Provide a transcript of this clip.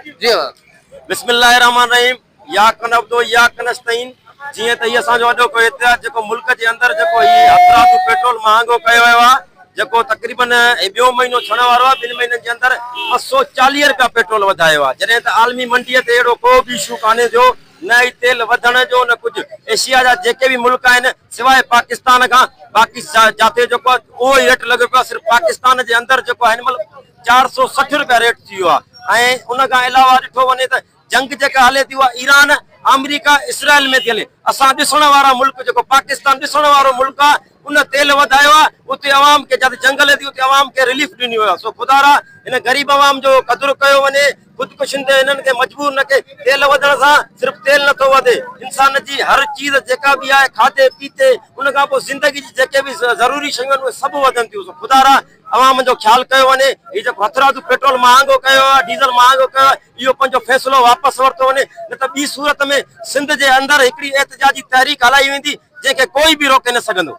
جي بسم الله الرحمٰن الرحيم اياڪ نعبد و اياڪ نستعين جيئن ته هي اسان جو اڄوڪو احتجاج جيڪو ملڪ جي اندر جيڪو هي هٿرادو پيٽرول مهانگو ڪيو ويو آهي جيڪو تقريبن هي ٻيو مهينو ٿيڻ وارو آهي ٻن مهينن جي اندر 240 رپيا پيٽرول وڌايو آهي جڏهن ته عالمي منڊي تي اهڙو ڪو به اشو ڪانهي ٿيو نه ئي تيل وڌڻ جو نه ڪجهه ايشيا جا جيڪي به ملڪ آهن سواء پاڪستان کان باقي جاٿي جيڪو آهي اهو ئي ريٽ لڳو پيو آهي صرف پاڪستان جي اندر جيڪو آهي هن مهل 460 رپيا ريٽ ٿي ويو آهي ۽ ان کان علاوه ڏٺو وڃي ته جنگ جيڪا هلي ٿي اها ايران، آمريڪا، اسرائيل ۾ ٿي هلي. اسان ڏسڻ وارا ملڪ جيڪو پاڪستان ڏسڻ وارو ملڪ آهي ان تيل وڌايو آهي اتي عوام کي جتي جنگ هلي ٿي اتي عوام کي رليف ڏني ويو آهي سو خدارا هن غريب عوام جو قدر ڪيو وڃي خودڪشين تي هنن کي مجبور نه ڪي تيل وڌڻ سان صرف تيل نٿو وڌي انسان جي هر چيز جيڪا به آهي کاڌي پيتي ان کان پوء زندگي جي جيڪي به ضروري شيون آهن اهي سڀ وڌن ٿيون سو خدارا عوام جو خيال ڪيو وڃي، هي جيڪو هٿرادو پيٽرول مهانگو ڪيو ويو آهي، ڊيزل مهانگو ڪيو ويو آهي، اهو پنهنجو فيصلو واپس ورتو وڃي، نه ته ٻي صورت ۾ سنڌ جي اندر هڪڙي احتجاجي تحريڪ هلائي ويندي، جنهن کي ڪوئي به روڪي نه سگهندو.